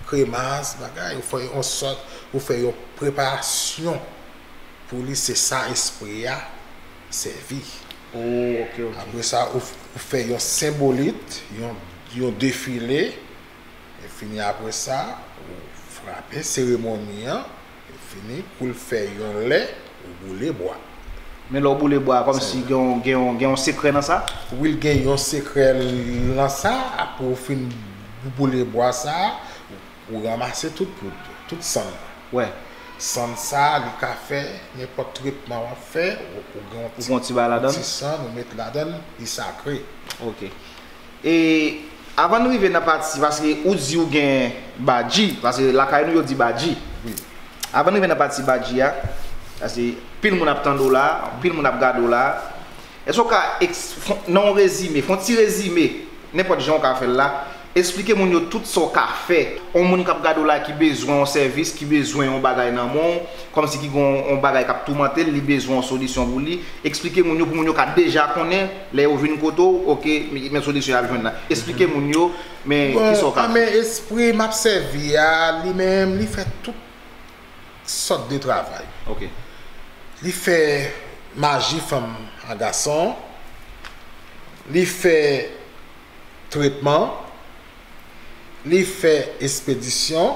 kremas, bagay, ou fè yon sòt, ou fè yon preparasyon pou li, se sa espri a sèvi. Oh, ok, ok. Apre sa, ou, ou fè yon senbolit, yon, yon defile, e fini apre sa, ou frape seremoni an, e fini, kou l fè yon lè, ou boule bwa. Men lè w boule bwa, kòmsi gen yon, gen yon, gen yon sekrè nan sa? Wi, l gen yon sekrè nan sa, apre ou fin boule bwa sa, ou ranmase tout poud, tout sann nan. Wè. Sann sa, li ka fè nenpòt tretman w ap fè, ou, ou gen yon Ou ti, pran ti bagay ladan l? ti sann, ou met ladan l, li sakre. Ok. E avan n rive nan pati, paske ou di ou gen badji, paske lakay nou yo di badji. Wi. Avan n rive nan pati badji a, paske pil moun ap tande w la, pil moun ap gade w la, èske w ka eks- fon- nan yon rezime, fè yon ti rezime, nenpòt jan w ka fè l la, eksplike moun yo tout sa w ka fè. Yon moun k ap gade w la ki bezwen yon sèvis, ki bezwen yon bagay nan men w, kòmsi ki gen yon, yon bagay k ap toumante l, li bezwen yon solisyon pou li, eksplike moun yo, pou moun yo ka deja konnen, lè yo vin kote w, oke, men solisyon y ap jwenn nan. Eksplike moun yo, men Bon, kisa w ka fè? men espri m ap sèvi a, li menm, li fè tout sòt de travay. Ok. Li fè maji fanm a gason, li fè tretman, li fè espedisyon,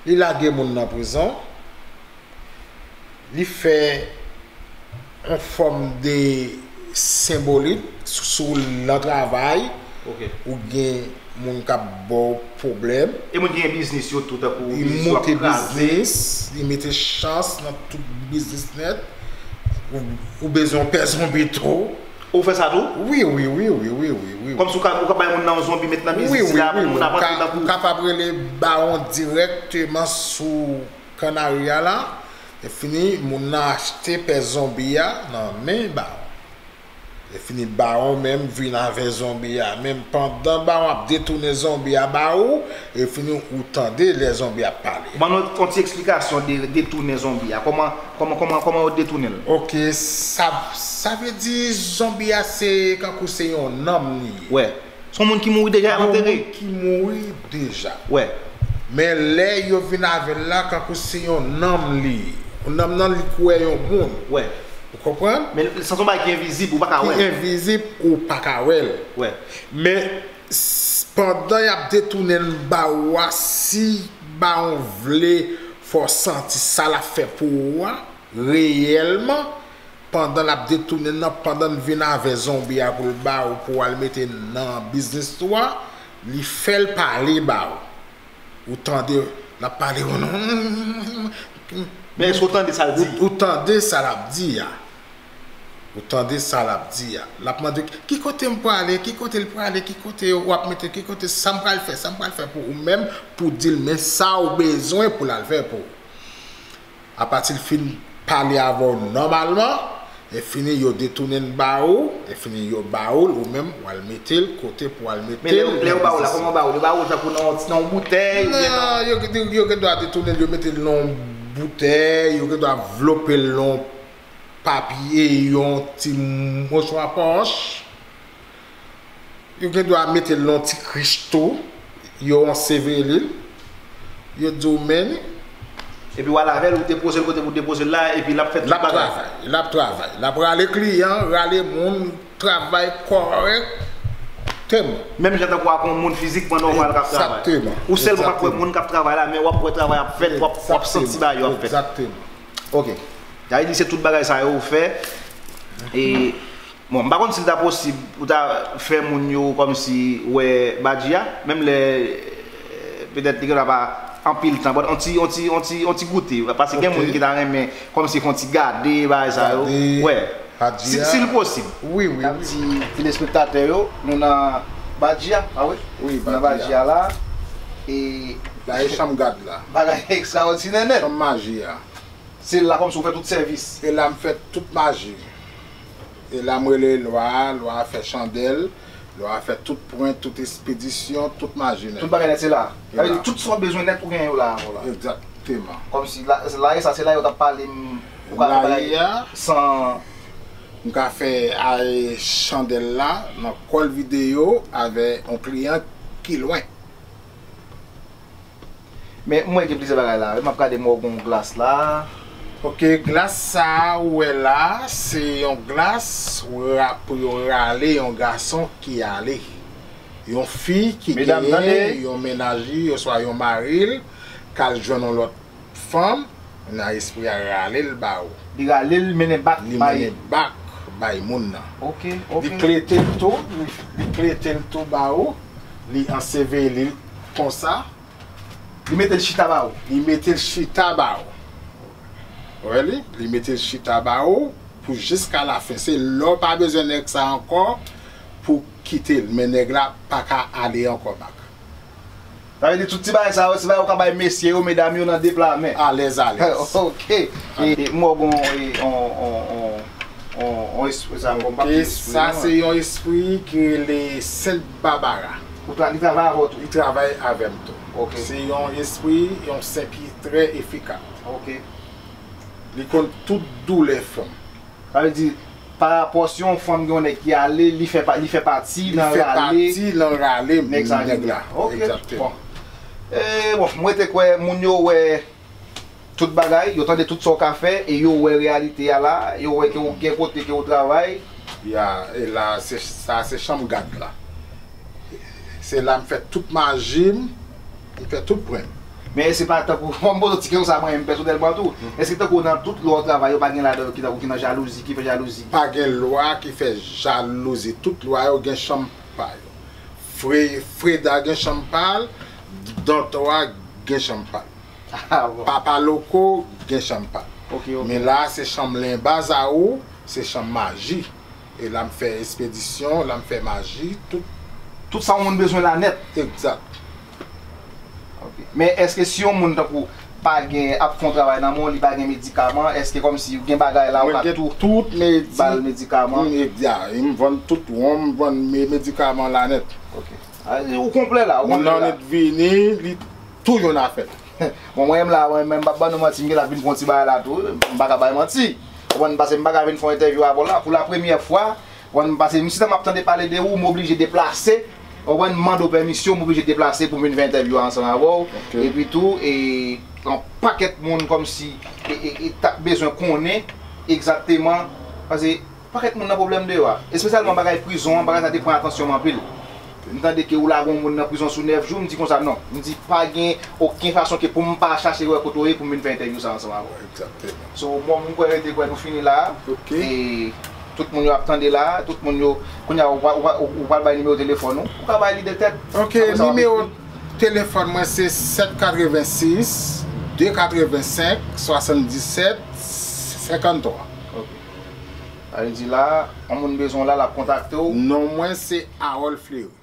Li lage moun nan prizon, li fè yon fòm de senbolik sou, sou lan travay, ou gen moun k ap ba w pwoblèm. E moun ki gen biznis yo tou, tankou biznis yo ap kraze. Li monte biznis, li mete chans nan tout biznis nèt. Ou, ou bezwen yon pè zonbi tou. Ou fè sa tou? Wi, wi, wi, wi, wi, wi, wi. Kòmsi ou ka, ou ka bay moun nan yon zonbi, met nan biznis sila, pou moun ap antre tankou. Ou kapab rele bawon dirèkteman sou kannari a la. E fini, moun nan achte pè zonbi a nan men bawon. E fini, bawon menm vin avè zonbi a. Menm pandan bawon ap detounen zonbi a ba ou, e fini, ou tande lè zonbi ap pale. Ban nou yon ti eksplikasyon de detounen zonbi a. Kòman, kòman, kòman, kòman yo detounen l? Ok, sa, sa vle di zonbi a se kankou se yon nanm li ye. Wè. Se yon moun ki mouri deja, y ap antere. Yon moun ki mouri deja. Wè. Men lè yo vin avè l la, kankou se yon nanm li ye. Nanm nan li kwè yon moun. Wè. Ou konprann? Men sa se yon bagay ki envizib, ou pa ka wè l. Ki envizib, ou pa ka wè l. Wè. Men s-, pandan y ap detounen l ba ou a, si bawon vle fè w santi sa l ap fè pou ou a, reyèlman, pandan l ap detounen l nan, pandan l vin avè zonbi a pou l ba ou, pou w al mete nan biznis ou a, li fè l pale ba ou. Ou tande l ap pale, ou non. Men èske w tande sa l di? Ou, ou tande sa l ap di a. Ou tande sa l ap di a. L ap mande, "Ki kote m prale? Ki kote l prale? Ki kote w ap mete? Ki kote, sa m pral fè? Sa m pral fè pou ou menm?" Pou di l, men sa w bezwen pou l al fè pou ou. Apati l fin pale avè w nòmalman, e fini yo detounen l ba ou, e fini yo ba ou l, ou menm w al mete l kote pou w al mete l. Men lè yo, lè yo ba ou la, kòman yo ba ou l? Yo ba ou l tankou nan yon, nan yon boutèy, oubyen nan... Non, yo, yo, yo gen dwa detounen l, yo mete l nan yon boutèy, yo gen dwa vlope l nan yon papye, yon ti mouchwa pòch. Yo gen dwa mete l nan ti krich tou, yo anseveli l, yo di w men li. Epi w al avè l, ou depoze l kote pou depoze l la, epi l ap fè tout bagay. L ap travay, l ap travay, l ap rale kliyan, rale moun, travay kòrèkteman. Menm jan tankou ak yon moun fizikman nòmal k ap travay. Egzakteman. Ou sèlman p ap wè moun k ap travay la, men w ap wè travay ap fèt, w ap, w ap santi bagay yo ap fèt. Egzakteman. Ok. Sa vle di se tout bagay sa yo ou fè. E Bon, m pa konn si l ta posib pou ta fè moun yo kòmsi wè badji a, menm lè, eh, petèt li gendwa pa anpil tan, but on ti, on ti, on ti, on ti goute, paske gen moun ki ta renmen kòmsi fè on ti gade bagay sa yo. Wè. Si, si l posib. Wi, wi, wi. N ap di telespektatè yo, nou nan badji a, pa vre? Wi, nou nan badji a la. E la e chanm gad la. Bagay ekstraòdinè nèt. Chanm maji a. Se la kòmsi w fè tout sèvis. E la m fè tout maji. E la m rele lwa a, lwa a fè chandèl, lwa a fè tout pwen, tout espedisyon, tout maji nèt. Tout bagay nèt se la. Sa vle di tout sa w bezwen nèt ou genyen yo la ankò la. Egzakteman. Kòmsi la, la e sa, se la yo t ap pale m, ou ka fè bagay san... M ka fè a, e, chandèl la nan kòl videyo avè yon kliyan ki lwen. Men m wè gen plizyè bagay la. M ap gade, m wè w gen yon glas la. Ok, glas sa a ou wè la, se yon glas ra-, pou yo rale yon gason ki ale. Yon fi ki genyen yon mennaj li, oswa yon mari l, k al jwenn yon lòt fanm, nan espri a rale l ba ou. Li rale l mennen bak bay. Li mennen bak bay moun nan. Ok, ok. Li klete l tou, li, li klete l tou ba ou, li anseveli l konsa. Li mete l chita ba ou. Li mete l chita ba ou. Ou wè li? Li mete l chita ba ou pou jiska lafen. Se lè w pa bezwen nèg sa ankò pou kite l. Men nèg la pa ka ale ankò bak. Sa vle di tout ti bagay sa yo, se bagay ou ka bay mesye yo, medam yo nan de pla men. Alèz, alèz. Ok. E, e, m wè w gon, e, on, on, on, on, on espri, sa, bon, m pa konn espri non. Ok, sa se yon espri ki rele Sent Babara. Ou tra-, li travay avè w tou? Li travay avè m tou. Ok. Se yon espri, yon sent ki trè efikas. Ok. Li konn tout doulè fanm. Sa vle di, parapò si yon fanm gen yon nèg ki ale, li fè pa-, li fè pati nan rale nèg la. Ok. Egzakteman. Bon. E, bon, mwen te kwè moun yo wè tout bagay, yo tande tout sa w ka fè, e yo wè reyalite a la, yo wè ke w gen kote ke w travay. Ya, e la, se, sa se chanm gad la. Se la m fè tout maji m, m fè tout pwen m. Men èske pa tankou, fò m poze w ti kesyon sa mwen menm pèsonèlman tou. Èske tankou nan tout lwa w travay yo, pa gen ladan yo ki tankou ki nan jalouzi, ki fè jalouzi? Pa gen lwa ki fè jalouzi. Tout lwa yo gen chanm pa yo. Fre, Freda gen chanm pa l, Danto a gen chanm pa l. Ah, bon. Papa Loko gen chanm pa l. Ok, ok. Men la, se chanm Lenba Zawo, se chanm maji. E la m fè espedisyon, la m fè maji, tout. Tout sa yon moun bezwen la nèt. Egzat. Ok. Men èske si yon moun tankou pa gen, ap fè yon travay nan men w, li pa gen medikaman, èske kòmsi gen bagay la ou ka tou ba l medikaman? Mwen gen tout medi-, m, egza-, m vann tout wonm, m vann me-, medikaman la nèt. Ok. A, ou konplè la, ou konplè la. Moun nan nèt vini, li tou jwenn afè l. Bon, mwen menm la, mwen menm, m p ap ban nou manti, m gen la vin fè yon ti bagay la tou, m pa ka bay manti. Ou konprann, paske m pa ka vin fè yon entèvyou avè w la, pou la premyè fwa, ou konprann, paske m, si m ap tande pale de ou, m oblije deplase, ou konprann, m mande w pèmisyon, m oblije deplase pou m vin fè entèvyou a ansanm avè w. Ok. Epi tou, e, yon pakèt moun kòmsi, e, e, e, t ap bezwen konnen egzakteman, paske pakèt moun nan pwoblèm deyò a. Espesyalman bagay prizon an, bagay sa te pran atansyon m anpil. M tande ke ou lage yon moun nan prizon sou nèf jou, m di konsa non. M di pa gen okenn fason ke pou m pa chache wè kote w ye pou m vin fè entèvyou sa ansanm avè w. Egzakteman. So, bon, m kwè rete kwè nou fini la. Ok. E tout moun yo ap tande la, tout moun yo, kounye a ou, ou, ou, ou pral bay nimewo telefòn ou. Ou ka bay li de tèt. Ok, apre sa w ap nimewo ekri. Telefòn mwen se sèt katrevensis, de katrevensenk, swasanndisèt, senkanntwa. Ok. Sa vle di la, yon moun bezwen w la, l ap kontakte w. Non mwen se Harold Fleury.